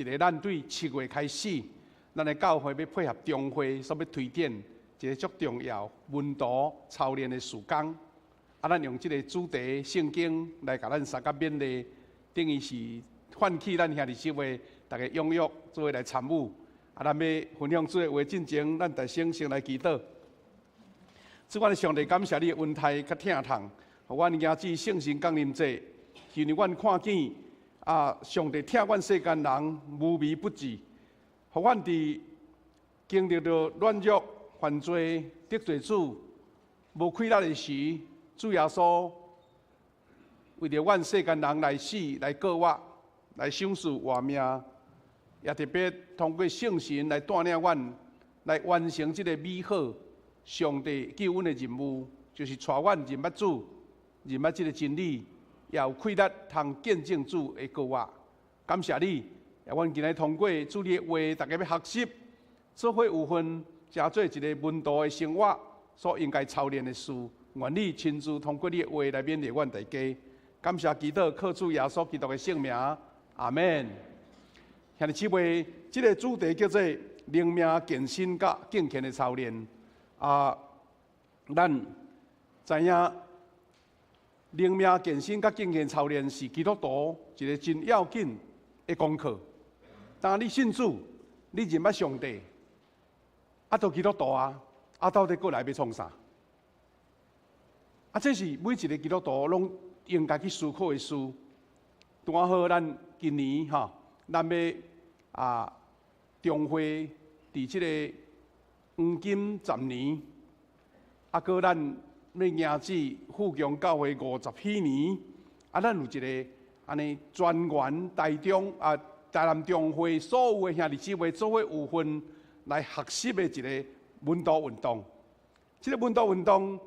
一个咱對7月開始，咱的教會欲配合中會所欲推展一个足重要門徒操練的事工。啊，咱用這个主題聖經來共咱相佮勉勵，等於是喚起咱兄弟姊妹逐家踴躍做伙來參與。啊，咱欲分享主的話進前，咱大聲先來祈禱。主，阮的上帝，感謝你的恩待佮疼痛，予阮迎接聖神降臨節，求你阮看見啊，上帝疼阮世間人無微不至，予阮佇經歷著軟弱、犯罪、得罪主、無氣力的時，主耶穌為著阮世間人來死、來過活、來賞賜活命，也特別通過聖神來帶領阮來完成這个美好上帝救阮的任務，就是帶阮認捌主、認捌這个真理，也有氣力通見證主的過活。感謝你，也阮今日通過主你的話，逐家欲學習，做伙有份，成做一个門徒的生活所應該操練的事。願你親自通過你的話來勉勵阮大家。感謝祈禱，靠主耶穌基督的聖名，阿門。兄弟姊妹，這个主題叫做靈命健身佮敬虔的操練。啊，咱知影靈命健身佮敬虔操練是基督徒一个真要緊的功課。當你信主，你認捌上帝，啊，都基督徒啊，啊，到底閣來欲創啥？啊，這是每一个基督徒攏應該去思考的事。拄好咱今年吼，咱欲啊，中會佇這个黃金十年，啊，閣咱欲迎接富強教會50禧年，啊，咱有一个按呢全員台中啊，台南中會所有的兄弟姊妹做伙有份來學習的一个門徒運動。這个門徒運動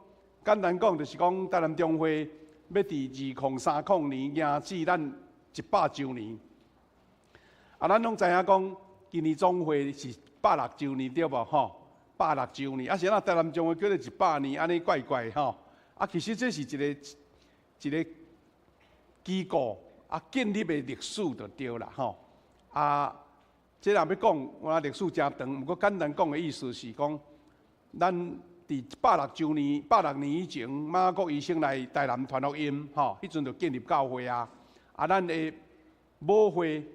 簡單講，就是講台南中會欲佇2030年迎接咱100週年。啊，咱攏知影講，今年總會是百六週年對無吼？百六週年，啊是按怎台南中會叫做100年，按呢怪怪吼。啊，其實這是一個一个機構啊建立的歷史就對啦吼。啊，這若欲講，我歷史誠長，毋過簡單講的意思是講，咱佇百六週年、160年以前，馬可醫生來台南傳福音，吼，彼陣就建立教會啊。啊，咱的母會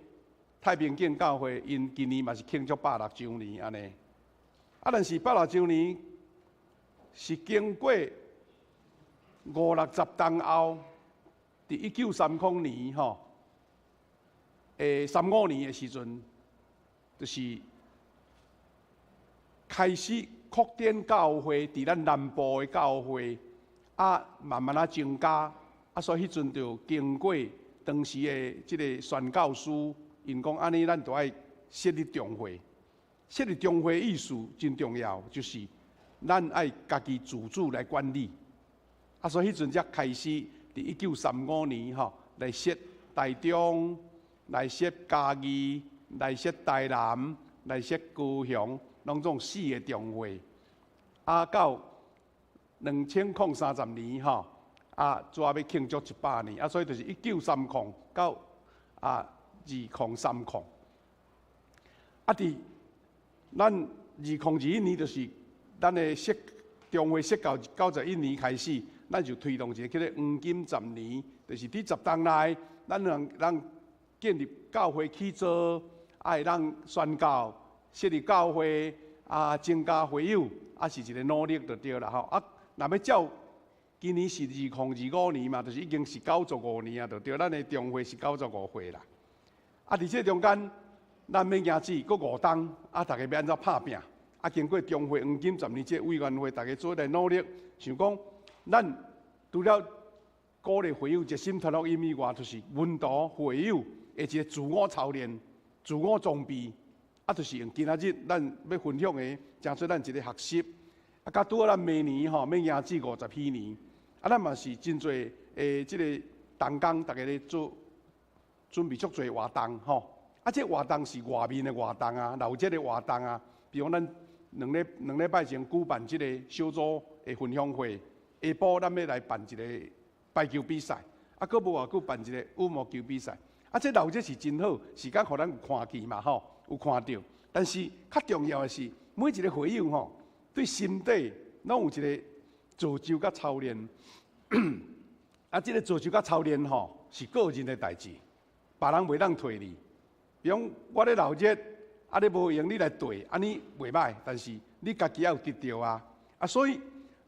太平徑教會，𪜶今年嘛是慶祝百六週年按呢。啊，但是百六週年是經過五六十冬後，佇1930年吼，35年的時陣，就是開始擴展教會，佇咱南部的教會，啊，慢慢仔增加，啊，所以彼陣就經過當時的這个宣教師，𪜶講按呢，咱就愛設立中會。設立中會意思真重要，就是咱愛家己自主來管理。啊，所以彼陣才開始，佇1935年吼來設台中，來設嘉義，來設台南，來設高雄，攏總四个中會。啊，到2030年吼，啊，拄仔欲慶祝一百年，啊，所以就是1930到2030。啊，佇咱2021年就是咱的設中會設91年開始，咱就推動一个叫做黃金十年，就是佇十冬內，咱能咱建立教會起座，啊會當宣教、設立教會，啊增加會友，啊是一个努力就對啦吼。啊，若欲照今年是2025年嘛，就是已經是95年啊，就對。咱的中會是95歲啦。啊，佇這中間，咱欲迎接閣五冬，啊，逐家欲按怎拍拚？啊，經過中會黃金十年這个委員會，逐家做伙來努力，想講咱除了鼓勵會友熱心傳福音以外，就是門徒會友的一个自我操練、自我裝備，啊，就是用今仔日咱欲分享的，成做咱一个學習。啊，佮拄好咱明年吼欲迎接50禧年，啊，咱嘛是真濟的這个同工，逐家咧做準備足濟活動吼。啊，這活動是外面的活動啊，若有這个活動啊，比如咱兩禮拜前舉辦這个小組的分享會，下晡咱欲來辦一个排球比賽，啊，閣無偌久辦一个羽毛球比賽。啊，這鬧熱是真好，時間予咱有看見嘛吼，有看著。但是較重要的是，每一个會友吼，對心底攏有一個造就佮操練。啊，這个造就佮操練吼，是個人的代誌，別人袂當替你。比如講，我咧鬧熱，啊，你無閒你來綴，按呢袂䆀。但是你家己也有得著啊。啊，所以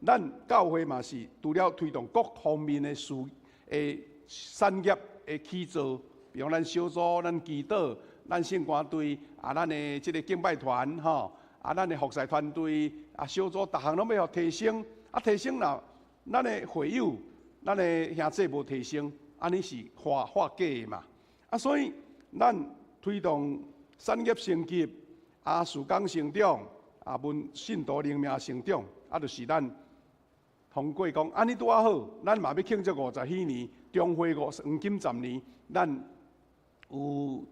咱教會嘛是除了推動各方面的事的產業的起造，比如咱小組、咱祈禱、咱聖歌隊啊，咱的這个敬拜團吼，啊，咱的服侍團隊啊，小組逐項攏欲予提升。啊，提升了，咱的會友、咱的兄弟無提升，按呢是畫畫假的嘛。啊，所以咱推動產業升級，啊，事工成長，啊，阮信徒靈命成長，啊，就是咱通過講，按呢拄仔好，咱嘛欲慶祝50禧年，中會五黃金十年，咱有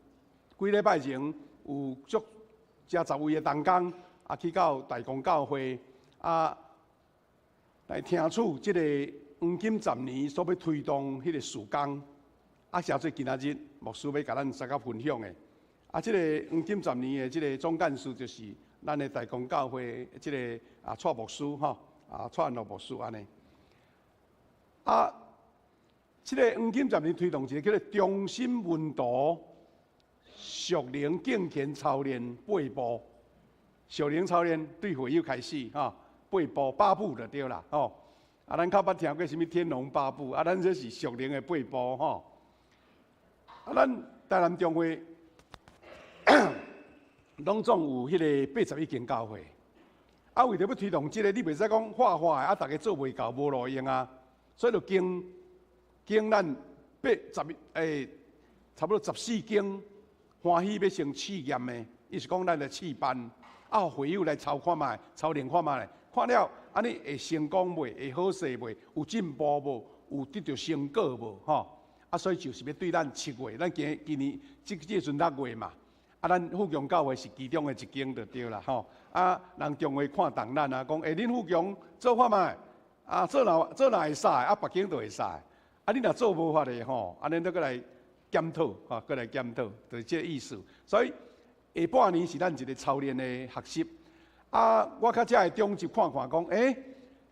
幾禮拜前有足遮十位的同工，啊，去到大公教會，啊，來聽取這个黃金十年所欲推動彼个事工，啊，誠做今仔日牧師欲共咱相佮分享的，啊，這个黃金十年的這个總幹事就是咱的大公教會這个啊蔡牧師吼，啊蔡安樂牧師按呢。啊，這个黃金十年推動一个叫做中心門徒屬靈敬虔操練八步，屬靈操練對會友開始吼。八步八步就對啦，吼！啊，咱較捌聽過啥物天龍八部，啊，咱這是屬靈的八步，吼！啊，咱台南中會攏總有彼个81間教會，啊，為著欲推動這个，你袂使講畫畫的，啊，逐家做袂到，無路用啊，所以就經經咱八十一欸，差不多14間歡喜欲先試驗的，伊是講咱來試辦，啊，會友來操看覓，操練看覓。看了，按呢會成功袂？會好勢袂？有進步無？有得著成果無？吼！啊，所以就是欲對咱7月，咱今今年這這陣6月嘛，啊，咱富強教會是其中的一間就對啦，吼！啊，人中會看重咱啊，講欸，恁富強做看覓？啊，做若做若會使，啊，別間就會使。啊，你若做無法的吼，按呢閣來檢討，吼，閣來檢討，就是這个意思。所以下半年是咱一个操練的學習。啊！我較才會中集看看，講，欸，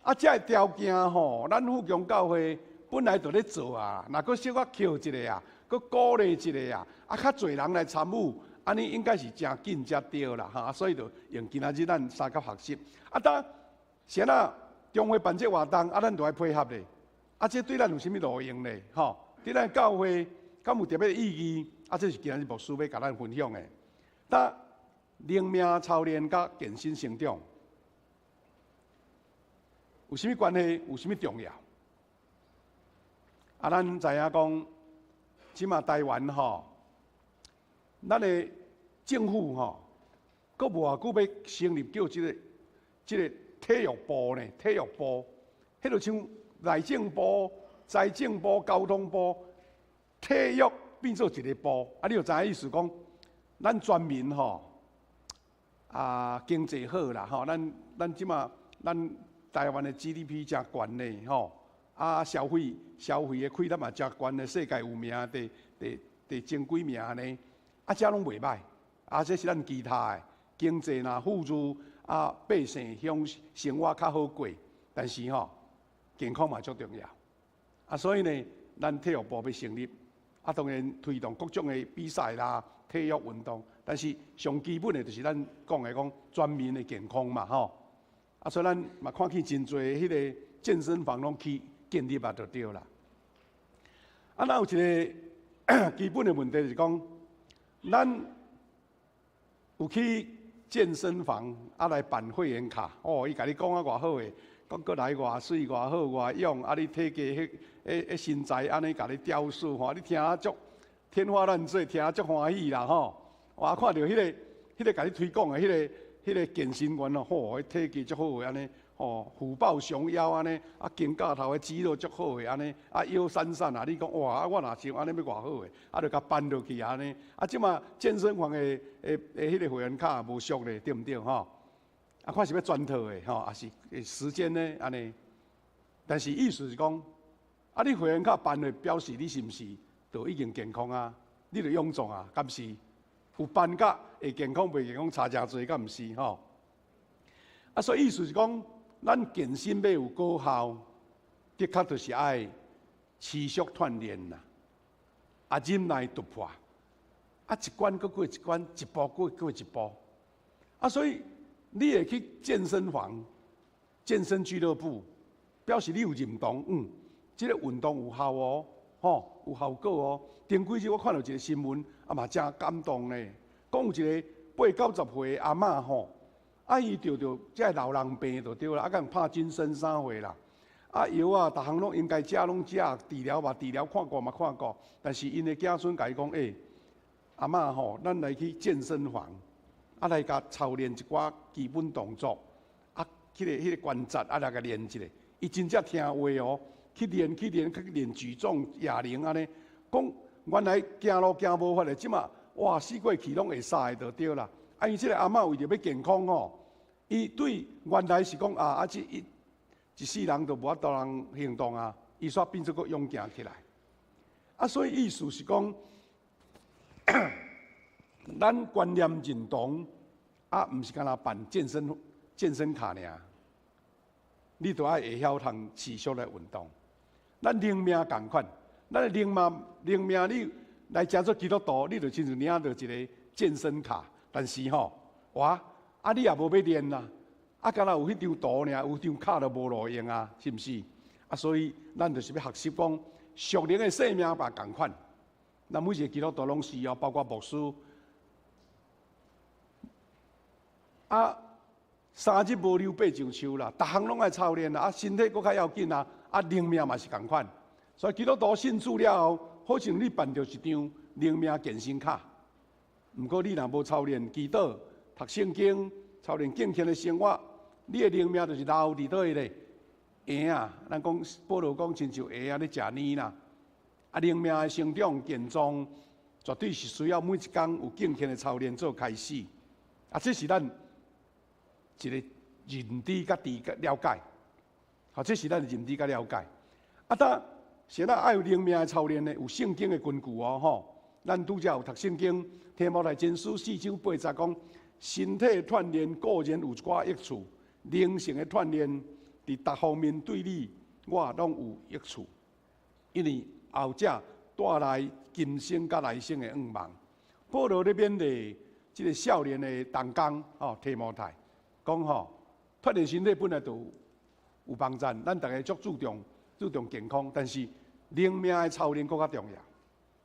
啊，這个條件吼，咱富強教會本來就咧做啊，若閣小可抾一下啊，閣鼓勵一下啊，啊，較濟人來參與，按呢應該是誠緊才對啦，哈！所以就用今仔日咱相佮學習。啊，當啥啦？中會辦這活動，啊，咱就愛配合咧。啊，這對咱有啥物路用咧？吼，對咱教會敢有特別意義？啊，這是今仔日牧師欲共咱分享的。當靈命操練佮健身成長有啥物關係？有啥物重要？啊，咱知影講，這馬台灣吼，咱的政府吼，閣無偌久欲成立叫這个這个體育部呢？體育部，彼就像內政部、財政部、交通部，體育變做一个部。啊，你就知影意思講，咱全民吼。啊，經濟好啦，吼，咱咱這馬咱台灣的 GDP 誠懸呢，吼，啊，消費消費的開得嘛誠懸的，世界有名，第第第前幾名呢，啊，這攏袂䆀，啊，這是咱其他的經濟若富裕，啊，百姓享生活較好過，但是吼，健康嘛足重要，啊，所以呢，咱體育部欲成立，啊，當然推動各種的比賽啦，體育運動。但是上基本的就是咱講的講全民的健康嘛，吼！啊，所以咱嘛看見真濟彼个健身房攏去建立啊，就對啦。啊，咱有一个基本的問題就是講，咱有去健身房啊來辦會員卡，哦，伊共你講啊偌好的，講閣來偌媠偌好偌勇，啊，你體格彼彼彼身材按呢共你雕塑吼，你聽啊足天花亂墜，聽啊足歡喜啦，吼！哇！看著彼个、彼个共你推廣的彼个、彼个健身員哦，吼，彼體格足好的按呢，吼，虎豹熊腰按呢，啊，肩胛頭的肌肉足好的按呢，啊，腰閃閃啊！你講哇，啊，我若像按呢欲偌好的，啊，就共辦落去按呢。啊，這馬健身房的的的彼个會員卡無俗咧，對毋對吼？啊，看是欲全套的吼，抑是時間呢按呢？但是意思是講，啊，你會員卡辦的表示你是毋是就已經健康啊？你就勇壯啊，敢是？有斑佮會健康袂健康差誠濟，敢毋是吼？啊，所以意思是講，咱健身欲有果效，的確就是愛持續鍛鍊啦，啊，忍耐突破，啊，一關閣過一關，一步閣過一步，啊，所以你會去健身房、健身俱樂部，表示你有認同，這個運動有效哦，吼，有效果哦。頂幾日我看著一個新聞，啊嘛誠感動呢。講有一個八九十歲的阿嬤吼，啊伊著著這个老人病就對啦，啊共帕金森啥貨啦，啊藥啊，逐項攏應該食攏食，治療嘛治療，看過嘛看過，但是𪜶的子孫共伊講，欸，阿嬤吼，咱來去健身房，啊來共操練一寡基本動作，啊，彼個關節啊來共練一下，伊真正聽話哦，去練去練去練舉重啞鈴按呢，講原來行路行無法的，這馬哇四過去攏會使就對啦。啊，因這個阿嬤為著欲健康吼，伊對原來是講啊啊，這一世人就無法度通行動啊，伊煞變做閣勇行起來。啊，所以意思是講，咱觀念認同啊，毋是干焦辦健身卡爾，你都愛會曉通持續來運動。咱靈命仝款，咱的靈命靈命你來成做基督徒，你就親像領著一個健身卡，但是吼，哇，啊你也無欲練啦，啊敢若有彼張圖爾，有張卡就無路用啊，是毋是？啊，所以咱就是欲學習講，屬靈的生命嘛仝款。咱每一個基督徒攏是哦，包括牧師。啊，三日無溜爬上樹啦，逐項攏愛操練啦，啊，身體閣較要緊啊，啊，靈命嘛是仝款。所以基督徒信主了後，好像你辦著一張靈命健身卡。毋過你若無操練祈禱、讀聖經、操練敬虔的生活，你的靈命就是留佇佗位咧？嬰仔，咱講保羅講親像嬰仔咧食奶啦。啊，靈命的成長健壯，絕對是需要每一工有敬虔的操練做開始。啊，這是咱一個認知佮知佮了解。好，這是咱的認知佮了解。啊，當啥人愛有靈命的操練呢？有聖經的根據哦，吼。咱拄才有讀聖經，提摩太前書四章八節講，身體鍛鍊固然有一寡益處，靈性的鍛鍊佇逐方面對你我攏有益處，因為後者帶來今生佮來生的向望。保羅咧勉勵這個少年的同工吼，提摩太講吼，鍛鍊身體本來就有幫助，咱逐家足注重注重健康，但是靈命的操練閣較重要。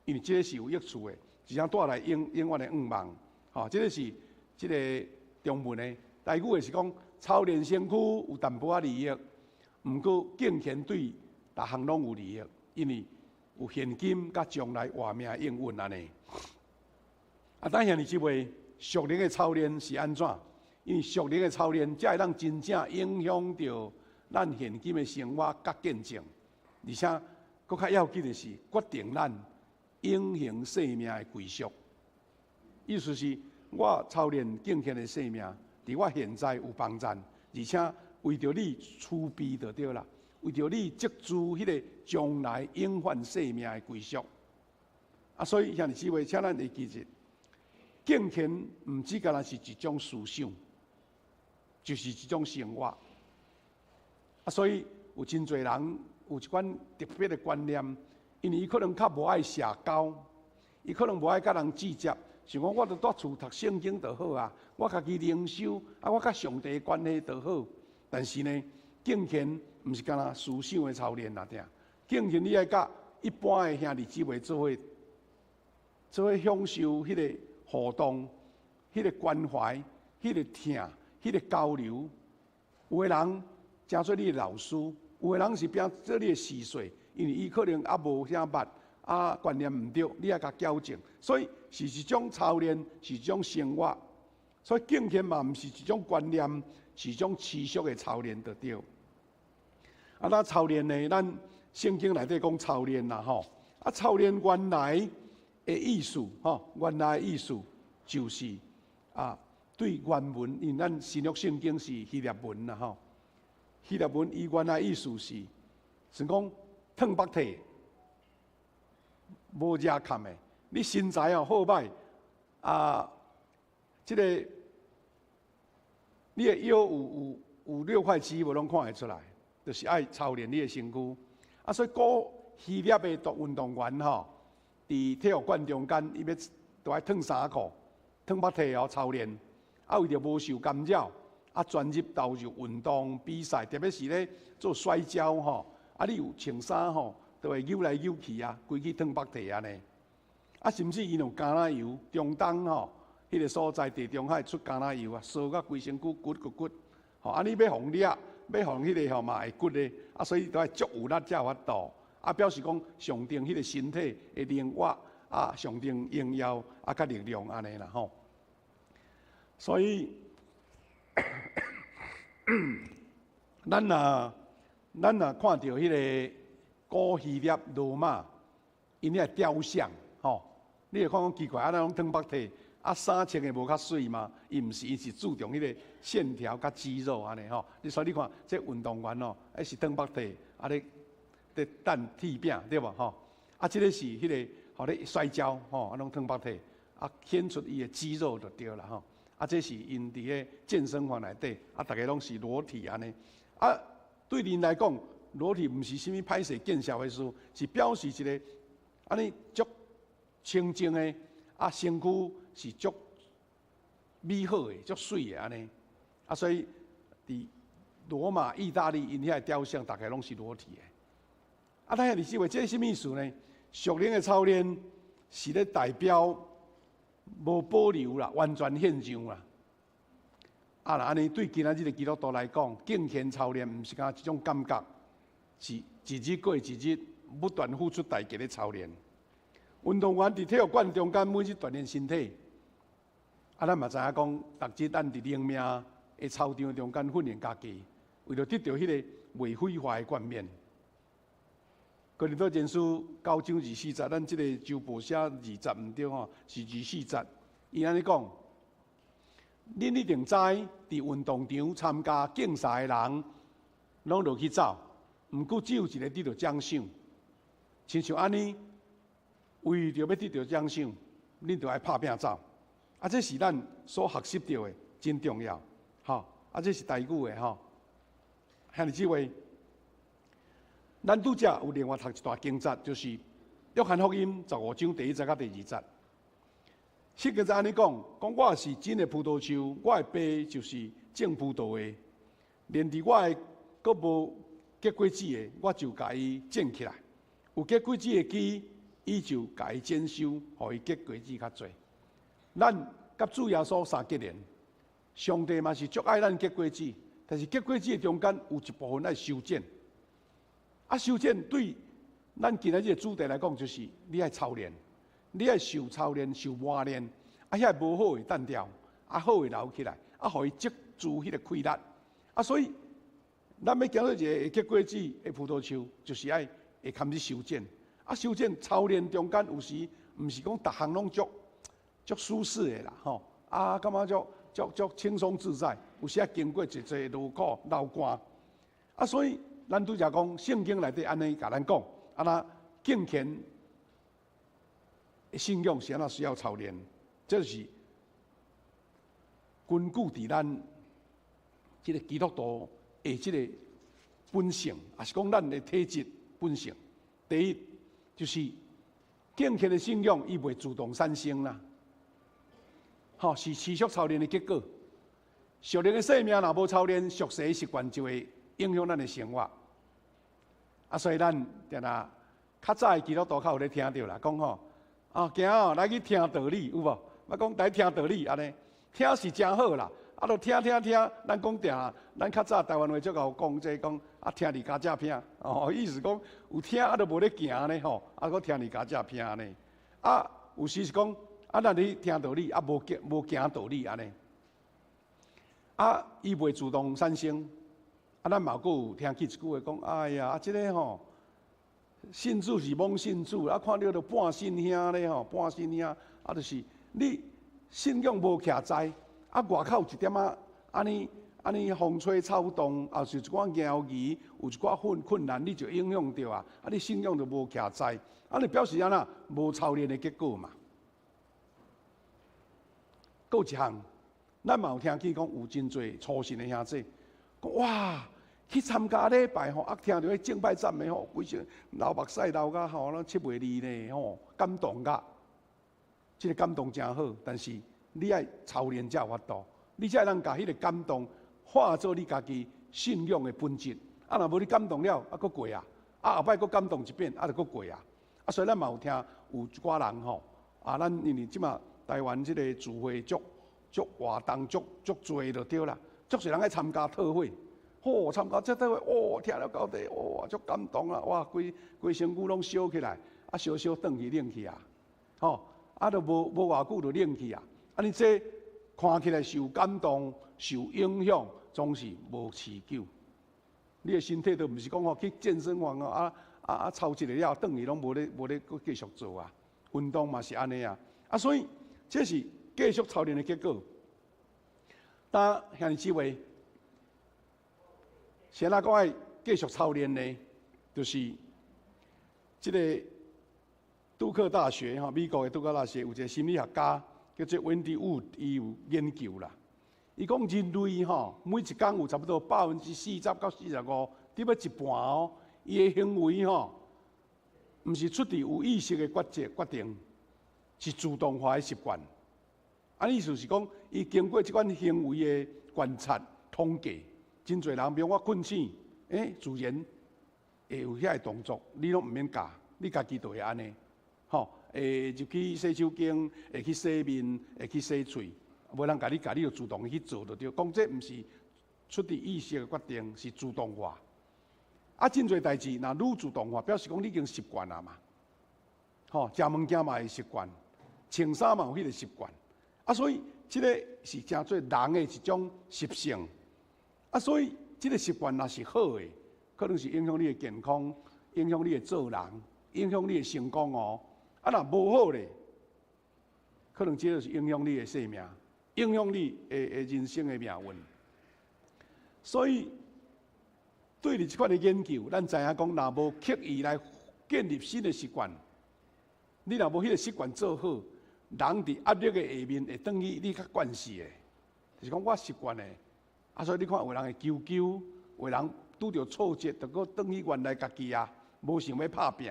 因為這個是有益處的，而且帶來永永遠的向望。吼，這個是這個中文的。台語的是講操練身軀有淡薄仔利益，毋過敬虔對逐項攏有利益，因為有現今佮將來活命的應允按呢。啊，等兄弟姊妹，屬靈的操練是按怎？因為屬靈的操練才會當真正影響著咱現今的生活佮見證，而且閣較要緊的是決定咱永恆生命的歸屬。意思是，我操練敬虔的生命，佇我現在有幫助，而且為著你儲備就對啦，為著你積聚彼個將來永遠生命的歸屬。啊，所以兄弟姊妹，請咱會記著，敬虔毋只干焦是一種思想，就是一種生活。啊，所以有真濟人有一款特別的觀念。因為伊可能較無愛社交，伊可能無愛佮人接觸，想講我著蹛厝讀聖經就好啊，我家己靈修啊，我佮上帝關係就好。但是呢，敬虔毋是干焦思想的操練爾，敬虔你愛佮一般的兄弟姊妹做伙，做伙享受彼個互動、彼個關懷、彼個疼、彼個交流。有的人成做你的老師，有的人是變做你的序細。因為伊可能猶無啥捌，啊觀念毋對，你愛共矯正，所以是一種操練，是一種生活。所以敬虔嘛，毋是一種觀念，是一種持續的操練就對。啊，那操練呢？咱聖經內底講操練啦，吼。啊，操練原來的意思，吼，原來的意思就是啊，對原文，因為咱新約聖經是希臘文啦，吼。希臘文伊原來意思是，是講。褪腹體，無遮崁的，你身材哦好䆀啊，這個你的腰有六塊肌無攏看會出來，就是愛操練你的身軀。啊，所以古希臘的運動員吼，佇體育館中間，伊欲都愛脫衫褲、脫縛體哦操練，啊為著無受干擾，啊專入投入運動比賽，特別是咧做摔跤吼，啊你有穿衫吼，都會扭來扭去啊，規氣脫縛體按呢。啊，甚至𪜶用橄欖油，中東吼，彼個所在地中海出橄欖油啊，燒甲規身軀骨骨骨，吼，啊你欲予掠，欲予彼個吼嘛會骨的，啊所以都愛足有力才有法度，啊表示講上頂彼個身體的靈活，啊上頂榮耀啊佮力量按呢啦吼。所以，咱若看著彼個古希臘羅馬，𪜶遐雕像，吼，你會看講奇怪，啊，怎攏脫縛體，啊，衫穿的無較媠嗎？伊毋是，伊是注重彼個線條佮肌肉按呢吼。你所以你看，這運動員哦，彼是脫縛體，啊咧咧擲鐵餅對無吼？啊，這個是彼個予咧摔跤吼，啊攏脫縛體，啊顯出伊的肌肉就對啦吼。啊，這是𪜶佇咧健身房內底，啊，逐个攏是裸體按呢。啊，對𪜶來講，裸體毋是啥物歹勢見笑的事，是表示一个按呢足清淨的，啊，身軀是足美好的、足媠的按呢。啊，所以佇羅馬、意大利，𪜶遐雕像，逐个攏是裸體的。啊，咱兄弟姊妹，這是啥物意思呢？屬靈的操練是咧代表無保留啦，完全獻上啦。啊，若按呢對今仔日的基督徒來講，敬虔操練毋是干焦一種感覺，是一日過一日不斷付出代價咧操練。運動員佇體育館中間每日鍛鍊身體，啊，咱嘛知影講，逐日咱佇靈命的操場中間訓練家己，為著得著彼个袂毀壞的冠冕。哥林多前書9章24節，咱這个周報寫二節毋對吼，是二四節。伊按呢講：恁一定知，佇運動場參加競賽的人，攏落去走，毋過只有一个得著獎賞。親像按呢，為著欲得著獎賞，恁就愛拍拚走。啊，這是咱所學習著的，真重要。吼，啊，這是台語的吼。兄弟姊妹，咱拄才有另外讀一段經節，就是約翰福音15章第1節佮第二節。聖經就按呢講，講我是真的葡萄樹，我的爸就是種葡萄的。連佇我的閣無結果子的，我就共伊剪起來；有結果子的枝，伊就共伊剪修，予伊結果子較濟。咱佮主耶穌三結連，上帝嘛是足愛咱結果子，但是結果子的中間有一部分愛修剪。啊，修剪對咱今仔日的主題來講，就是你愛操練，你愛受操練、受磨練，啊，遐無好的澹掉，啊，好的留起來，啊，予伊積聚彼个氣力。啊，所以咱欲行做一个會結果子的葡萄樹，就是愛會堪去修剪。啊，修剪操練中間有時毋是講逐項攏足足舒適的啦，吼。啊，感覺足足足輕鬆自在，有時愛經過濟濟勞苦流汗。啊，所以咱拄才講聖經內底按呢共咱講，按怎敬虔信仰是按怎需要操練，這是根據佇咱這个基督徒的這个本性，抑是講咱的體質本性。第一，就是敬虔的信仰，伊袂自動產生啦，吼，是持續操練的結果。屬靈的生命若無操練，俗世的習慣就會影響咱的生活。啊，所以咱定定較早的基督徒較有咧聽著啦，講吼，啊，行哦，來去聽道理，有無？我講來聽道理按呢，聽是誠好啦，啊，著聽聽聽，咱講定，咱較早台灣話足𠢕講這講，啊，聽離家食偏，哦，意思講有聽啊，著無咧行呢吼，啊，閣聽離家食偏按呢。啊，有時是講，啊，咱咧聽道理，啊，無行無行道理按呢。啊，伊袂自動產生。啊，咱嘛閣有聽起一句話講，哎呀，啊，這个吼，信主是罔信主，啊，看著就半信兄咧吼，半信兄，啊，就是你信仰無徛在，啊，外口一點仔按呢按呢風吹草動，抑是一寡言語，有一寡困困難，你就影響著啊，啊，你信仰就無徛在，啊，你表示按怎無操練的結果嘛。閣有一項，咱嘛有聽見講有真濟初信的兄弟，講哇，去參加禮拜吼，啊聽著彼敬拜讚美吼，規身流目屎流甲吼，攏七袂離呢吼，感動甲，這个感動誠好，但是你愛操練才有法度，你才會當共彼個感動化做你家己信仰的本質。啊，若無你感動了，啊，閣過啊，啊後擺閣感動一遍，啊，就閣過啊。啊，所以咱嘛有聽有一寡人吼，啊，咱因為這馬台灣這个聚會足足活動足足濟就對啦，足濟人愛參加特會。吼，參加這特會，哦，聽了到底，哇，足感動啦，哇，規規身軀攏燒起來，啊，燒燒轉去冷去啊，吼，啊，就無無偌久就冷去啊。啊，你這看起來受感動、受影響，總是無持久。你的身體都毋是講吼去健身房啊，啊啊啊，操一下了，轉去攏無咧無咧閣繼續做啊。運動嘛是按呢啊，啊，所以這是繼續操練的結果。但兄弟姊妹，先來講愛繼續操練呢，就是這个杜克大學吼，美國的杜克大學有一個心理學家叫做溫迪伍，伊有研究啦。伊講人類吼，每一工有差不多40%到45%，差不多一半哦，伊的行為吼，毋是出佇有意識的抉擇決定，是自動化的習慣。啊，意思是講，伊經過這款行為的觀察統計，真濟人，比如我睏醒，自然會有遐个動作，你攏毋免教，你家己就會按呢，吼，會入去洗手間，會去洗面，會去洗喙，無人共你教，你就自動去做就對。講這毋是出佇意識的決定，是自動化。啊，真濟代誌，若愈自動化，表示講你已經習慣啊嘛，吼，食物件嘛會習慣，穿衫嘛有彼個習慣。啊，所以這个是成做人的一種習性。啊，所以這个習慣若是好的，可能是影響你的健康，影響你的做人，影響你的成功哦。啊，若無好咧，可能這就是影響你的生命，影響你的的人生的命運。所以，對於這款的研究，咱知影講，若無刻意來建立新的習慣，你若無彼个習慣做好，人佇壓力的下面會轉去你較慣勢的，就是講我習慣的。啊，所以你看有人會求救，有人拄著挫折，就閣轉去原來家己啊，無想欲拍拚。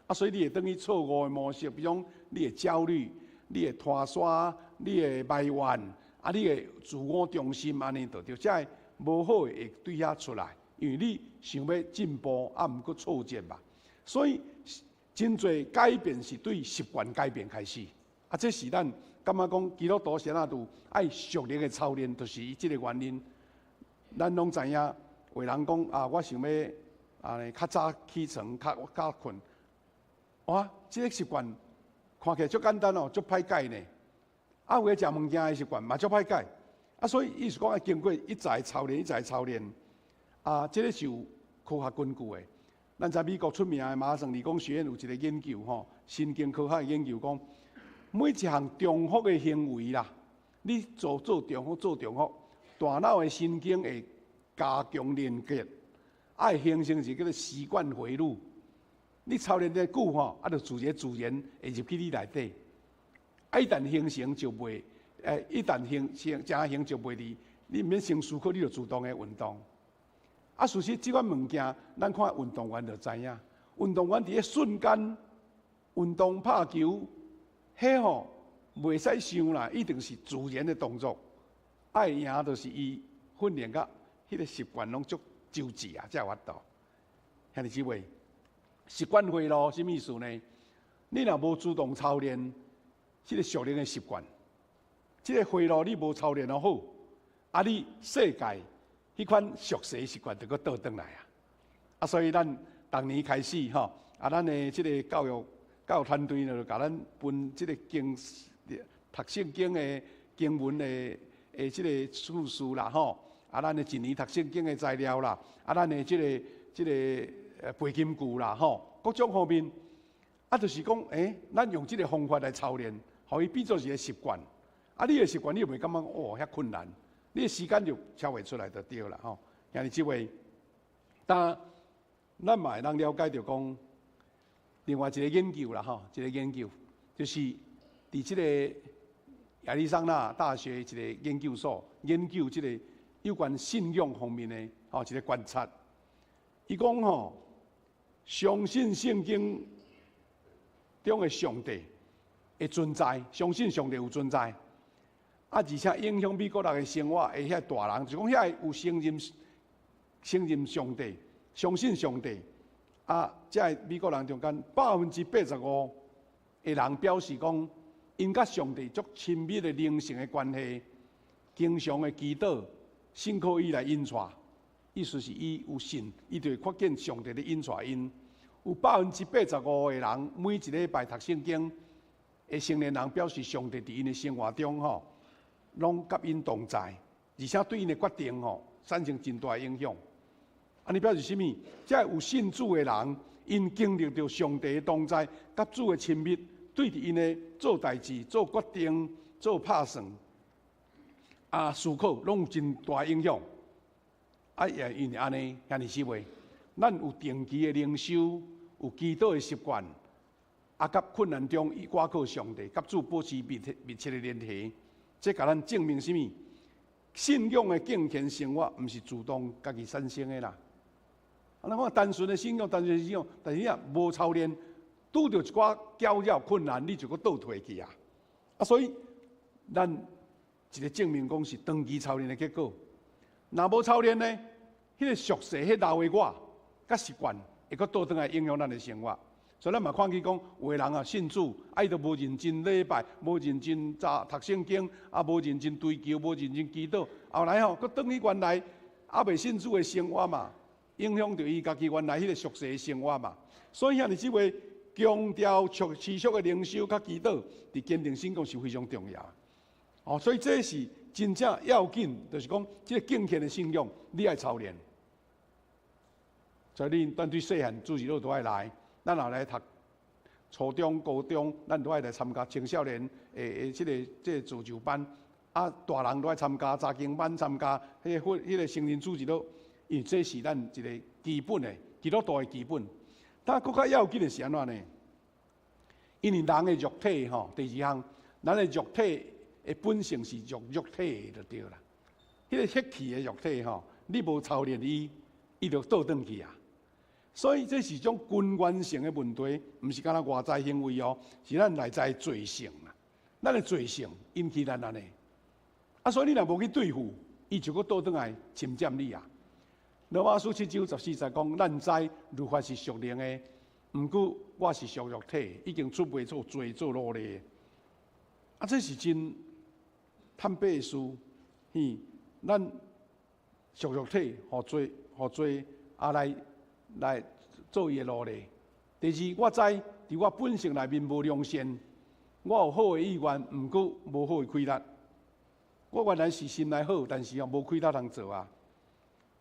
啊，所以你會轉去錯誤的模式，比如講你會焦慮，你會拖沙，你會埋怨，啊，你會自我中心，按呢就對，這个無好的會對遐出來，因為你想欲進步，啊，毋過挫折嘛。所以真濟改變是對習慣改變開始。啊，這是咱感覺講基督徒啥仔都愛屬靈的操練，就是伊這个原因。咱攏知影，有人講啊，我想欲啊較早起床，較早睏。哇，這个習慣看起來足簡單哦，足歹改呢。啊，有的食物件的習慣嘛足歹改。啊，所以意思講愛經過一再操練，一再操練。啊，這个是有科學根據的。咱知美國出名的麻省理工學院有一个研究吼，神經科學的研究講，每一項重複的行為啦，你做做重複做重複，大腦的神經會加強連結，會形成一個叫做習慣回路。你操練得久吼，啊，就自然自然會入去你內底。啊，一旦形成就袂，一旦形成成形就袂離，你毋免先思考，你就自動會運動。啊，事實這款物件，咱看運動員就知影，運動員佇彼瞬間運動拍球，彼吼袂使想啦，一定是自然的動作。愛贏就是伊訓練甲彼个習慣攏足周至啊，才有法度。兄弟姊妹，習慣回路啥物意思呢？你若無主動操練，這个屬靈的習慣，這个回路你無操練好，啊，你世界彼款俗世習慣就閣倒轉來啊！啊，所以咱逐年開始吼，啊，咱的這个教育教育團隊就共咱分這个經讀聖經的經文的的這个次序啦吼，啊，咱的一年讀聖經的材料啦，啊，咱的這个這个背金句啦吼，各種方面，啊，就是講，咱用這个方法來操練，予伊變做一个習慣。啊，你的習慣你又袂感覺哦遐困難，你的時間就超會出來就對啦吼。兄弟姊妹，但咱嘛會當了解著講，另外一个研究啦吼，一个研究就是佇這个亞利桑那大學一個研究所研究這個有關信仰方面的吼一個觀察。伊講吼，相信聖經中的上帝的存在，相信上帝有存在，啊，而且影響美國人的生活的遐大人，就講遐有承認上帝，相信上帝，啊，這个美國人中間85%的人表示講，𪜶佮上帝足親密的靈性的關係，經常的祈禱，信靠伊來引帶，意思是伊有信，伊就會看見上帝咧引帶𪜶。有85%的人每一禮拜讀聖經的成年人表示，上帝佇𪜶的生活中吼，攏佮𪜶同在，而且對𪜶的決定吼產生真大影響。按呢表示啥物？這有信主的人，𪜶經歷著上帝的同在，佮主的親密，對佇𪜶的做代誌、做決定、做拍算、啊思考，攏有真大影響。啊，也因為按呢，兄弟姊妹，咱有定期的靈修，有祈禱的習慣，啊，佮困難中倚靠上帝，佮主保持密切密切的聯繫，這共咱證明啥物？信仰的敬虔生活，毋是自動家己產生的啦。啊，咱講單純的信仰，單純的信仰，但是你若無操練，拄著一寡攪擾困難，你就閣倒退去啊！啊，所以咱一個證明講是長期操練的結果。若無操練呢，彼個俗世、彼老的我，佮習慣會閣倒轉來影響咱的生活。所以咱嘛看見講，有的人啊信主，啊伊都無認真禮拜，無認真查讀聖經，啊無認真追求，無認真祈禱，後來吼，閣轉去原來猶未信主的生活嘛，影響著伊家己原來彼個俗世的生活嘛。所以兄弟姊妹強調持續的靈修佮祈禱，佇堅定信仰是非常重要。哦，所以這是真正要緊，就是講這個敬虔的信仰，你愛操練。所以恁咱對細漢主日學都愛來，咱若來讀初中、高中，咱都愛來參加青少年的這個造就班。啊，大人都愛參加查經班，參加彼個成人主日學，因為這是咱一個基本的基督徒的基本。但閣較要緊的是按怎呢？因為人的肉體吼，第二項，咱的肉體的本性是屬肉體的就對啦。彼個血氣的肉體吼，你無操練伊，伊就倒轉去啊。所以這是種根源性的問題，毋是干焦外在行為哦，是咱內在罪性啊。咱的罪性引起咱按呢。啊，所以你若無去對付，伊就閣倒轉來侵佔你啊。羅馬書7章14節講，咱知律法是屬靈的，毋過我是屬肉體，已經出賣做罪做奴隸。啊，這是真坦白的事。嘿，咱屬肉體，予罪，予罪啊來做伊的奴隸。第二，我知佇我本性內面無良善，我有好的意願，毋過無好的氣力。我原來是心內好，但是哦無氣力通做啊。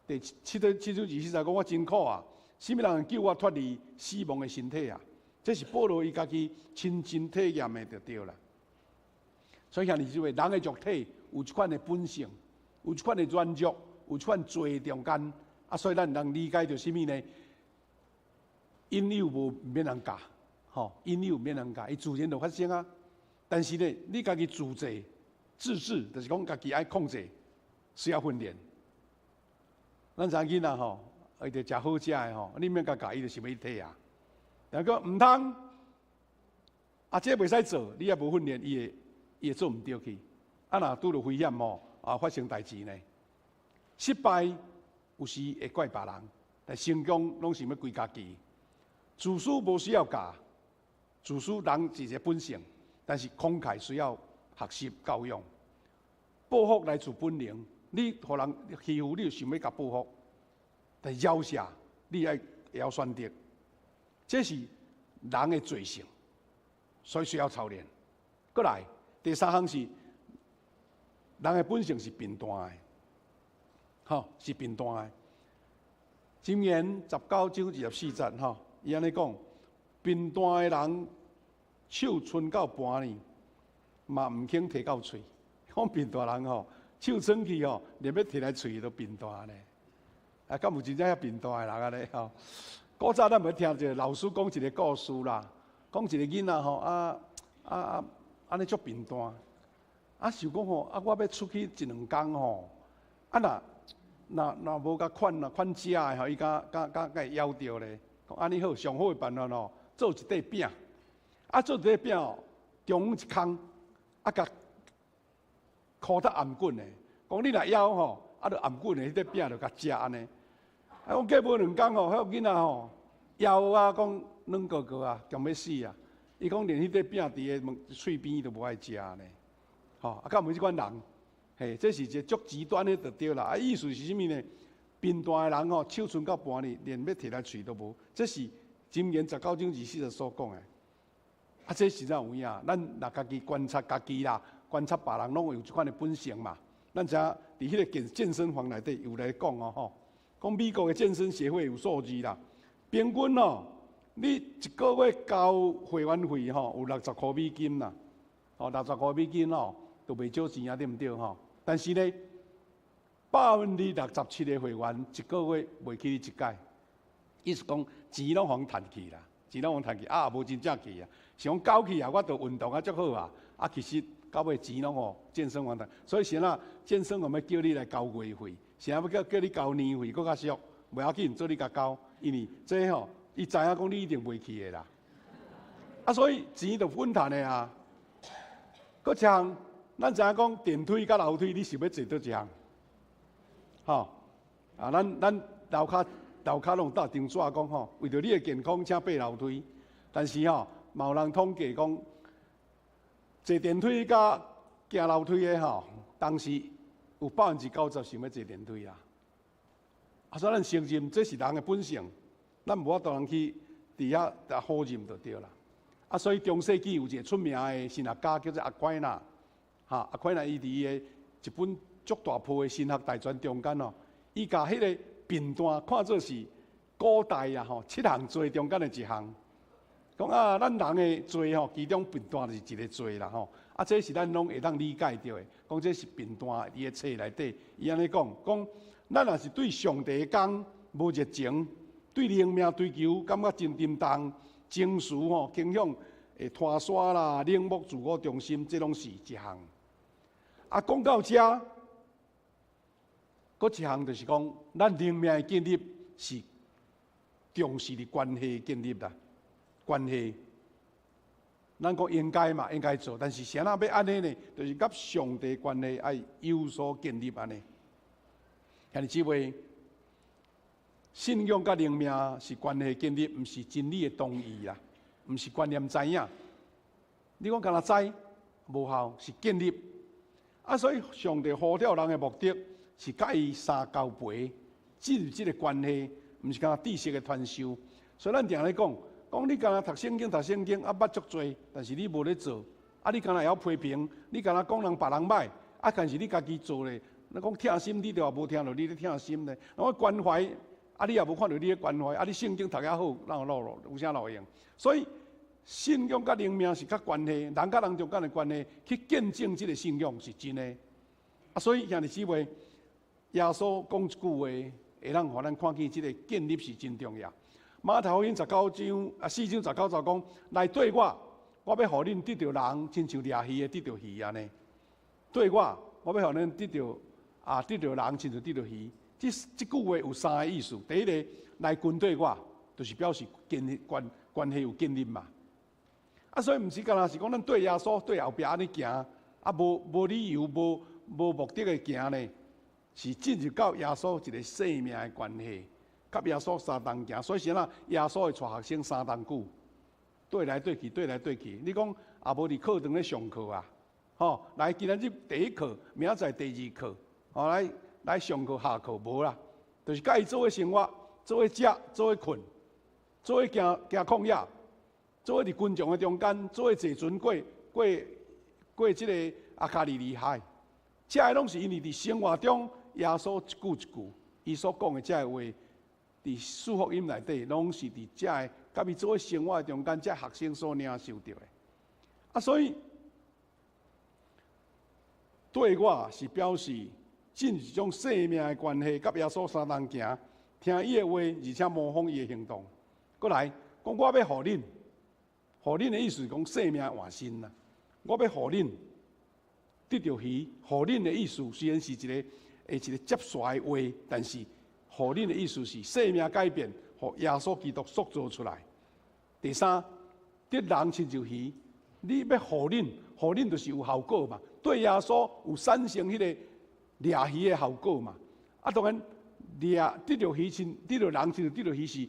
第七章7章24節講，我真苦啊！啥物人救我脫離死亡的身體啊？這是保羅伊家己親身體驗的，就對啦。所以兄弟姊妹，人的肉體有這款的本性，有這款的軟弱，有這款罪中間啊，所以咱能理解著啥物呢？引誘無免人教，吼，引誘免人教，伊自然就發生啊。但是呢，你家己自制、自制，就是講家己愛控制，需要訓練。咱知影囡仔吼，伊就食好食的吼，你免共教，伊就想欲提啊。若講毋通，啊，這袂使做，你也無訓練，伊會做毋著去。啊，若拄著危險吼，啊，發生代誌呢？失敗有時會怪別人，但成功攏是欲歸家己。自私無需要教，自私人是一個本性，但是慷慨需要學習教養。報復來自本能，你予人欺負，你就想欲共報復，但饒恕你愛會曉選擇，這是人的罪性，所以需要操練。閣來，第三項是人的本性是貧惰的，吼，是貧惰的。箴言19章24節，吼，伊按呢講：貧惰的人手伸到盤呢，嘛毋肯提到喙。講貧惰人吼，手伸去吼，連欲提來喙都貧惰呢。啊，敢有真正遐貧惰的人按呢吼？古早咱毋聽一個老師講一個故事啦，講一個囡仔吼，啊啊啊，按呢足貧惰，啊，想講吼，啊，我欲出去一兩工吼，啊若若若無共款啊款食的吼，伊敢敢敢敢會枵著咧。講按呢好，上好的辦法吼，做一塊餅，啊，做一塊餅哦，中央一空，啊，共箍得頷頸的。講你若枵吼，啊，就頷頸的彼塊餅就共食按呢。啊，講過無兩工吼，彼个囡仔吼，枵啊，講軟糊糊啊，強欲死啊！伊講連彼塊餅佇个喙邊都無愛食呢。吼，啊，敢有這款人？嘿，這是一個足極端的就對啦。啊，意思是啥物呢？貧惰的人吼，手伸到盤裡，連欲提來喙都無。這是箴言19章24節所講的。啊，這實在有影。咱若家己觀察家己啦，觀察別人，攏會有這款的本性嘛。咱知影佇彼个健健身房內底有來講哦吼，講美國的健身協會有數字啦，平均哦，你一個月交會員費吼，有60箍美金啦，吼，六十箍美金哦，都袂少錢啊，對毋對吼？但是呢，67%的會員一個月袂去一擺，意思講錢攏予人趁去啦，錢攏予人趁去，啊，也無真正去啊，是講交去啊，我著運動啊足好啊，啊，其實到尾錢攏予健身房趁，所以啥健身房欲叫你來交月費，啥欲叫叫你交年費，閣較俗，袂要緊，做你共交，因為這吼，伊知影講你一定袂去的啦，啊，所以錢就穩趁的啊。閣一項，咱知影講電梯佮樓梯，你想欲坐佗一項？吼，啊，咱咱樓跤樓跤攏有貼張紙講吼，為著你的健康，請爬樓梯。但是吼，嘛有人統計講，坐電梯佮行樓梯的吼，當時有90%想欲坐電梯啦。啊，所以咱承認這是人的本性，咱無法度通去佇遐否認就對啦。啊，所以中世紀有一個出名的神學家叫做阿奎那，哈，阿奎那伊佇伊的一本足大部的神學大全中間哦，伊共彼个貧惰看做是古代啊吼七項罪中間的一項。講啊，咱人的罪吼，其中貧惰就是一個罪啦吼。啊，這是咱攏會當理解著的。講這是貧惰，伊的冊內底，伊按呢講，講咱若是對上帝的工無熱情，對靈命追求感覺真沉重，情緒吼傾向會拖沙啦、冷漠自我中心，這攏是一項。啊，講到遮，閣一項就是講，咱靈命的建立是重視佇關係建立啦，關係。咱講應該嘛，應該做，但是啥人欲按呢呢？就是佮上帝關係愛有所建立按呢。兄弟姊妹，信仰佮靈命是關係建立，毋是真理的同意啦，毋是觀念知影。你講干焦知無效，是建立。啊，所以上帝呼召人的目的是佮伊相交陪，進入這个關係，毋是干焦知識的傳授。所以咱定咧講，講你干焦讀聖經讀聖經啊，捌足濟，但是你無咧做。啊，你干焦會曉批評，你干焦講人別人䆀，啊，但是你家己做咧，咱講疼心，你著也無聽著你咧疼心咧。我關懷，啊，你也無看著你咧關懷，啊，你聖經讀遐好，哪有路路有啥路用？所以信仰佮靈命是較關係，人佮人中間的關係，去見證這个信仰是真的。啊，所以兄弟姊妹，耶穌講一句話，會當予咱看見這个建立是真重要。馬太福音十九章啊四章十九節講，來綴我，我欲予恁得著人，親像掠魚的得著魚按呢。綴我，我欲予恁得著啊，得著人，親像得著魚。這這句話有三個意思。第一个，來跟綴我，就是表示建立關關係有建立嘛。啊，所以毋是干焦是講咱綴耶穌綴後壁按呢行，啊，無無理由、無無目的的行呢，是進入到耶穌一个生命的關係。佮耶穌相同行，所以啥耶穌會帶學生相同久，綴來綴去，綴來綴去。你講也無佇課堂咧上課啊？吼，來今仔日第一課，明仔載第二課，吼來來上課下課無啦，就是佮伊做伙生活，做伙食，做伙睏，做伙行行曠野，做伙佇群眾的中間，做伙坐船過過過這个啊加利利海，這个攏是因為佇生活中耶穌一句一句，伊所講的這个話。佇四福音內底，攏是佇遮个佮伊做伙生活的中間，遮學生所領受著的。啊，所以綴我是表示進入一種生命的關係，佮耶穌相同行，聽伊的話，而且模仿伊的行動。閣來講，我欲予恁，予恁的意思是講生命換新啦。我欲予恁，得著魚，予恁的意思雖然是一個接煞的話，但是予恁的意思是生命改變，予耶穌基督塑造出來。第三，得人親像魚，你欲予恁，予恁就是有效果嘛。對耶穌有產生彼個掠魚的效果嘛。啊，當然掠得著魚親，得著人親像得著魚是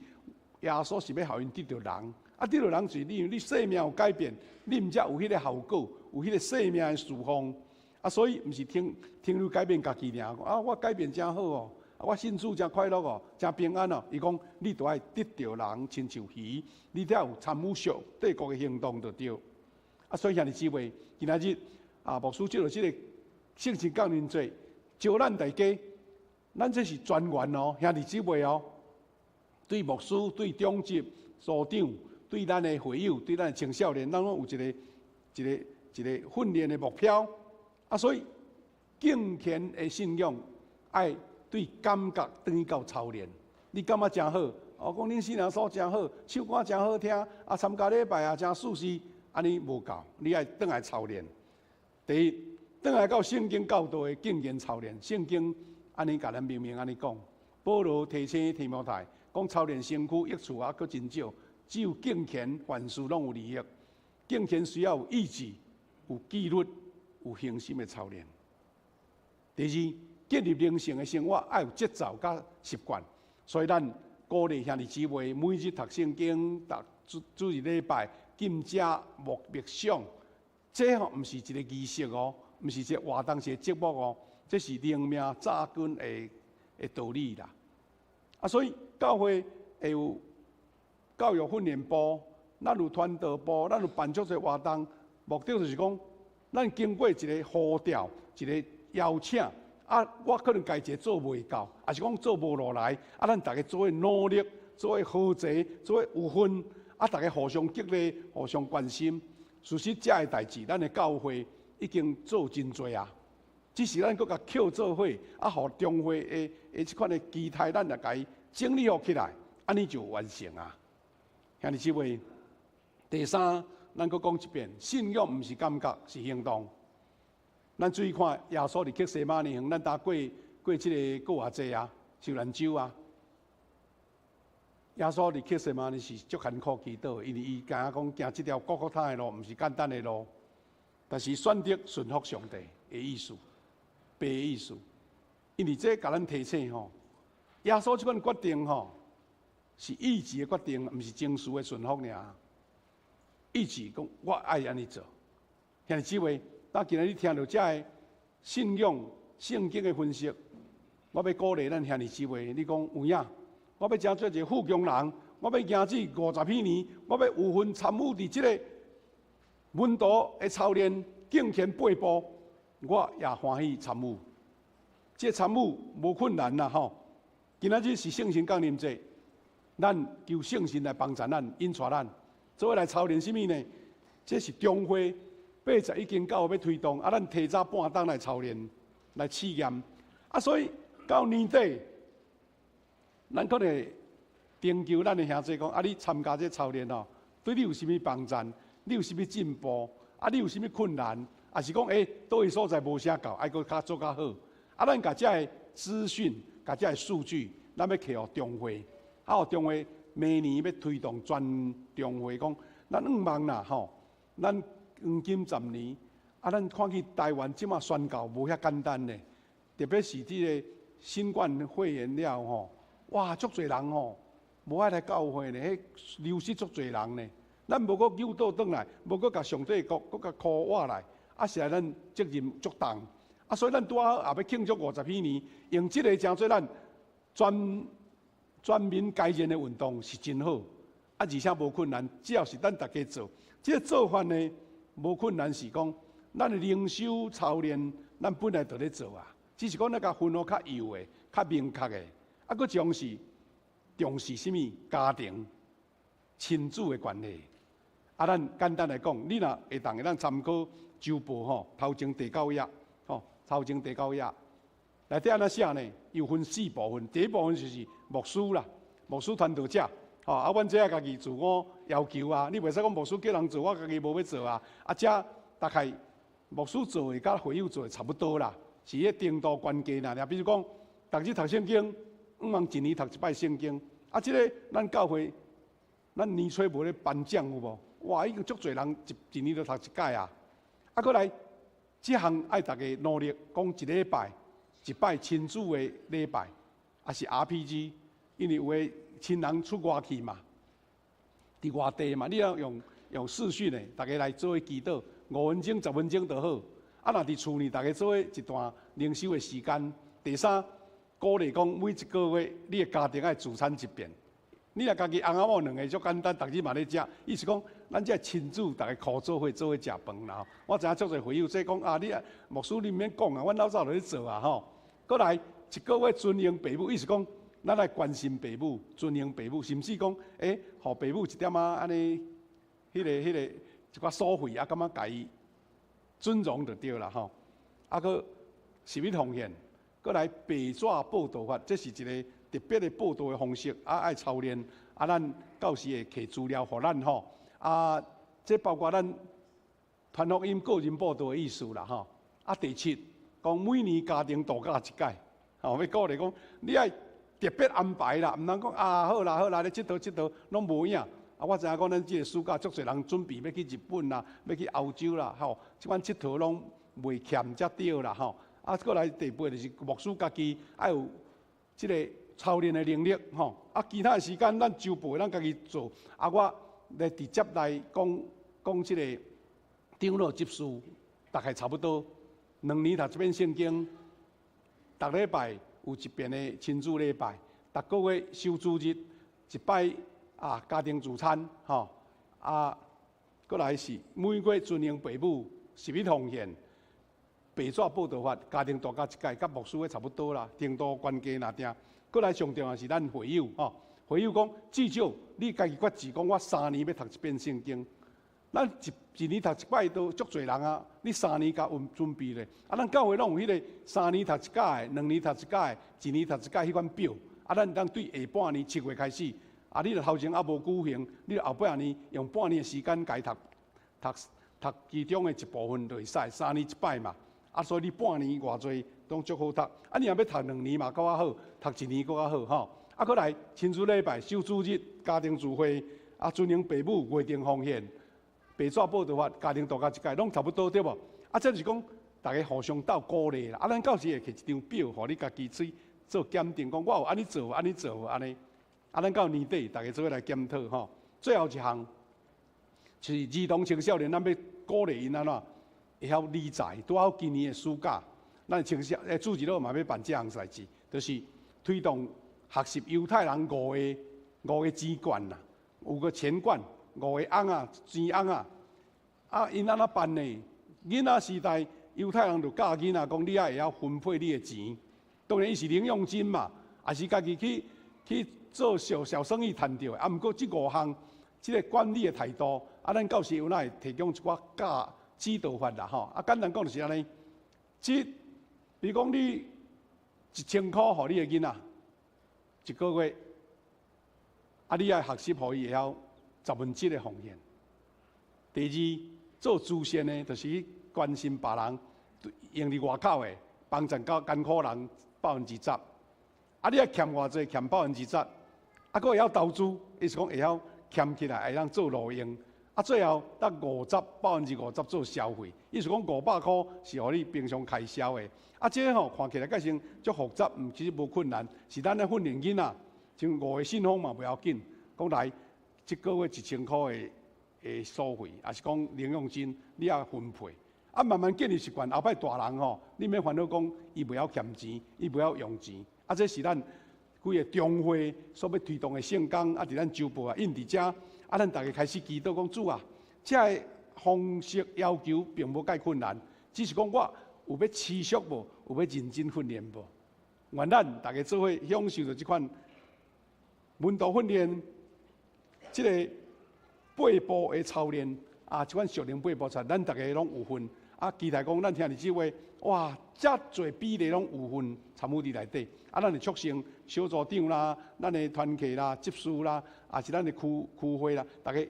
耶穌是欲予𪜶得著人。啊，得著人是你，你生命有改變，你毋才有彼個效果，有彼個生命的侍奉。啊，所以毋是停停留改變家己爾，啊，我改變誠好哦，我信主誠快樂哦，誠平安哦。伊講你著愛得著人親像魚，你才有參與上帝國的行動就對。啊，所以兄弟姊妹，今仔日啊，牧師藉著這個聖神降臨節，招咱大家，咱這是全員哦，兄弟姊妹哦，對牧師、對長執、組長、對咱的會友、對咱的青少年，咱攏有一個、一個、一個訓練的目標。啊，所以敬虔的信仰愛對感覺轉去到操練。你感覺誠好，哦，講恁新娘嫂誠好，唱歌誠好聽，啊，參加禮拜也誠舒適，按呢無夠，你愛轉來操練。第一，轉來到聖經教導的敬虔操練。聖經按呢共咱明明按呢講，保羅提醒提摩太講操練身軀益處猶閣真少，只有敬虔凡事攏有利益。敬虔需要有意志、有紀律、有恆心的操練。第二，建立靈性的生活愛有節奏佮習慣，所以咱鼓勵兄弟姊妹每日讀聖經、讀主主日禮拜、禁食、默默想，這吼毋是一個儀式哦，毋是一個活動，是一個節目哦，這是靈命扎根的道理啦。啊，所以教會會有教育訓練部，咱有傳道部，咱有辦足濟活動，目的就是講，咱經過一個呼召，一個邀請，啊，我可能家己做袂到，抑是講做無落來，啊，咱逐家做伙努力，做伙合齊，做伙有份，啊，逐家互相激勵，互相關心。事實這个代誌，咱的教會已經做真濟啊，只是咱閣共抾做伙，啊，予中會的這款的期待，咱來共伊整理好起來，按呢就完成啊。兄弟姊妹，第三，咱閣講一遍，信仰毋是感覺，是行動。咱注意看，耶穌佇客西馬尼園，咱呾過過這个過偌濟啊，受難週啊。耶穌佇客西馬尼是足艱苦祈禱，因為伊知影講行這條各各他的路，毋是簡單的路，但是選擇順服上帝的意思，父的意思。因為這共咱提醒吼，耶穌這款決定吼，是意志的決定，毋是情緒的順服爾。意志講我愛按呢做，兄弟姊妹，那今仔日聽著這个信仰聖經的分析，我欲鼓勵咱兄弟姊妹，你講有影？我欲成做一个富強人，我欲行至五十彼年，我欲有份參與佇這个門徒的操練敬虔八步，我也歡喜參與。這個參與無困難啦吼。今仔日是聖神降臨節，咱求聖神來幫助咱，引帶咱，做伙來操練啥物呢？這是中會81間教會欲推動，啊，咱提早半冬來操練，來試驗。啊，所以到年底，咱可能會徵求咱的兄弟講，啊，你參加這操練哦，對你有啥物幫助？你有啥物進步？啊，你有啥物困難？抑是講，欸，佗位所在無啥夠，愛閣較做較好。啊，咱共這个資訊、共這个數據，咱欲提予中會，啊，予中會明年欲推動全中會講，咱向望啦吼，咱黃金十年，啊，咱看見台灣這馬宣教無遐簡單咧，特別是這个新冠肺炎了吼，哇，足濟人吼，無愛來教會咧，彼流失足濟人咧。咱無閣誘導轉來，無閣共上帝國閣共箍活來，啊，實在咱責任足重。啊，所以咱拄仔好也欲慶祝五十彼年，用這个成做咱全全民皆練的運動是真好，啊，而且無困難，只要是咱逐家做，這个做法呢，無困難是講，咱的靈修操練，咱本來就咧做啊，只是講咱共分予較幼的、較明確的，啊，閣重視重視啥物家庭、親子的關係。啊，咱簡單來講，你若會當會當參考週報吼，頭前第九頁，吼，頭前第九頁，內底按怎寫呢？有分四部分，第一部分就是牧師啦，牧師傳道者，吼，啊，阮這愛家己自我要求啊，你袂使講牧師叫人做，我家己無欲做啊。啊，這大概牧師做的佮會友做的差不多啦，是彼程度關鍵啦。比如講，逐日讀聖經，毋通一年讀一擺聖經。啊，這个咱教會，咱年初無咧頒獎有無？哇，已經足濟人一一年都讀一擺啊！啊，閣來，這項愛逐家努力，講一禮拜一擺親子的禮拜，抑是 RPG，因為有的親人出外去嘛，佇外地嘛，你要用視訊的，逐家來做伙祈禱，5分鐘、10分鐘就好。啊，若佇厝呢，逐家做伙一段靈修的時間。第三，鼓勵講每一個月你的家庭愛聚餐一遍。你若家己翁仔某兩个足簡單，逐日嘛咧食。意思講，咱這親子逐家箍做伙做伙食飯啦。我知影足濟會友說講啊，你啊牧師你毋免講啊，阮老早就咧做啊吼。閣來一個月尊榮爸母，意思講，咱愛關心爸母，尊榮爸母，甚至講，欸，予爸母一點仔按呢，彼个一寡所費啊，感覺共伊尊榮就對啦吼。啊，閣十一奉獻，閣來白紙報道法，這是一个特別的報道的方式，啊，愛操練，啊，咱到時會提資料予咱吼，啊，這包括咱傳福音個人報道的意思啦吼。啊，第七，講每年家庭度假一擺，吼，欲鼓勵講，你愛特別安排啦，毋通講啊，好啦好啦，咧𨑨迌𨑨迌攏無影。啊，我知影講咱這个暑假足濟人準備欲去日本啦，欲去歐洲啦，吼，這款𨑨迌攏袂欠才對啦，吼。啊，閣來第八就是牧師家己愛有這个操練的能力，吼。啊，其他的時間咱週報咱家己做。啊，我來直接來講講這个長老執事，大概差不多2年讀一遍聖經，逐禮拜有一遍的親子禮拜，逐个月守主日一擺啊，家庭聚餐，吼。啊，閣來是每月尊榮爸母，十一奉獻。白紙報道法，家庭度假一擺，佮牧師的差不多啦，程度關鍵若定。閣來上重要是咱會友吼，會友講至少你家己決志講，我3年欲讀一遍聖經。咱一一年讀一擺都足濟人啊，你三年共準備咧。啊，咱教會攏有彼个三年讀一擺的，2年讀一擺的，一年讀一擺彼款表。啊，咱當對下半年7月開始，啊，你若頭前猶無舉行，你後半年用半年的時間共伊讀讀讀其中的一部分就會使，三年一擺嘛。啊，所以你半年偌濟攏足好讀。啊，你若欲讀2年嘛，閣較好；讀一年閣較好吼。啊，閣來親子禮拜、守主日、家庭聚會、啊，尊榮爸母、月定奉獻、白紙報道法、家庭度假一擺，攏差不多對無？啊，這就是講逐家互相鬥鼓勵啦。啊，咱到時會提一張表，予你家己去做檢定，講我有按呢做無，按呢做無按呢。啊，咱到年底，逐家做伙來檢討吼。最後一項就是兒童青少年，咱欲鼓勵𪜶按怎？會曉理財，拄好今年的暑假，咱青少欸主日學嘛欲辦這項代誌，就是推動學習猶太人五个錢罐啦，五個錢罐，五個甕仔，錢甕仔。啊，𪜶按怎辦呢？囡仔時代，猶太人就教囡仔講，你愛會曉分配你的錢。當然，伊是零用金嘛，抑是家己去做小小生意趁著的。啊，毋過這五項，這个管理的態度，啊，咱到時有哪會提供一寡教指導法啦，吼。啊，簡單講就是按呢。這，比如講你1000箍予你的囡仔，一个月，啊，你愛學習予伊會曉1/10的奉獻。第二，做慈善的，就是去關心別人，用佇外口的，幫助較艱苦人10%。啊，你愛欠偌濟，欠百分之十。啊，閣會曉投資，意思講會曉儉起來，會當做路用。啊，最後得五十50%做消費，意思講500箍是予你平常開銷的。啊，這个吼看起來閣像足複雜，毋其實無困難，是咱咧訓練囡仔，像五个信封嘛袂要緊，講來這个月1000箍的所費，抑是講零用金，你愛分配。啊，慢慢建立習慣，後擺大人吼，你免煩惱講伊袂曉儉錢，伊袂曉用錢。啊，這是咱規个中會所欲推動的聖工，啊，佇咱週報啊印佇遮，啊，咱逐家開始祈禱講主啊，這个方式要求並無蓋困難，只是講我有欲持續無，有欲認真訓練無？願咱逐家做伙享受著這款門徒訓練，這个八步的操練啊，這款屬靈八步操，咱逐家攏有份。啊，期待講咱聽著這話，哇，遮濟比例攏有份參與佇內底。啊，咱會促成小組長啦，咱的團契啦、執事啦，抑是咱的區區會啦，逐家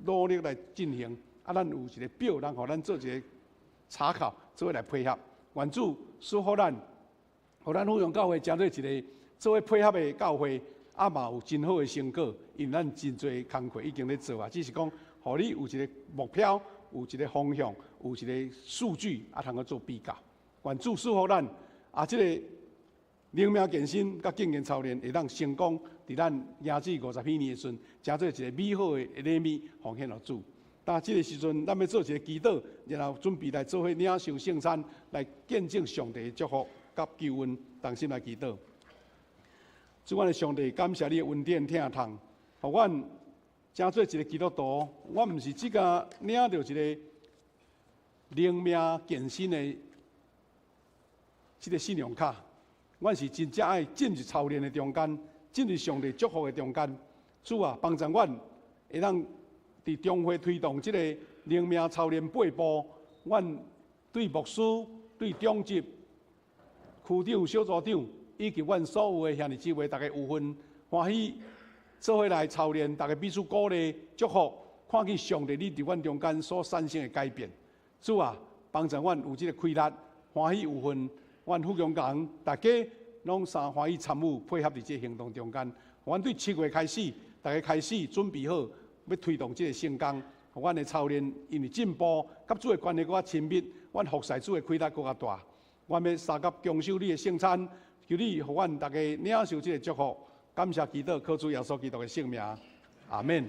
努力來進行。啊，咱有一个表，人予咱做一个查考，做伙來配合。願主賜福咱，予咱富陽教會成做一个做伙配合的教會，啊嘛有真好的成果，因為咱真濟工課已經咧做啊，只是講，予你有一個目標，有一個方向，有一個數據，啊，通去做比較。願主賜福咱，啊，這個靈命健身佮敬虔操練會當成功，佇咱行至50禧年的時陣，成做一個美好的禮物奉獻予主。但這個時陣，咱欲做一个祈禱，然後準備來做伙領受聖餐，來見證上帝的祝福佮救恩，同心來祈禱。主，阮的上帝，感謝你的恩典疼痛，予阮成做一个基督徒。我毋是只共領著一个靈命健身的這个信用卡，阮是真正愛進入操練的中間，進入上帝祝福的中間。主啊，幫助阮會當佇中會推動這个靈命操練八步，阮對牧師、對長執、區長、小組長，以及阮所有的兄弟姊妹，逐家有份歡喜做伙來操練，逐家彼此鼓勵祝福，看見上帝你佇阮中間所產生的改變。主啊，幫助阮有這个氣力，歡喜有份，阮富強人逐家攏相歡喜參與配合佇這个行動中間。阮對7月開始，逐家開始準備好，欲推動這个聖工，予阮的操練因為進步，佮主的關係閣較親密，阮服侍主的氣力閣較大。阮欲相佮共守你的聖餐，求你予阮逐家領受這个祝福。感謝祈禱，靠主耶穌基督的聖名，阿門。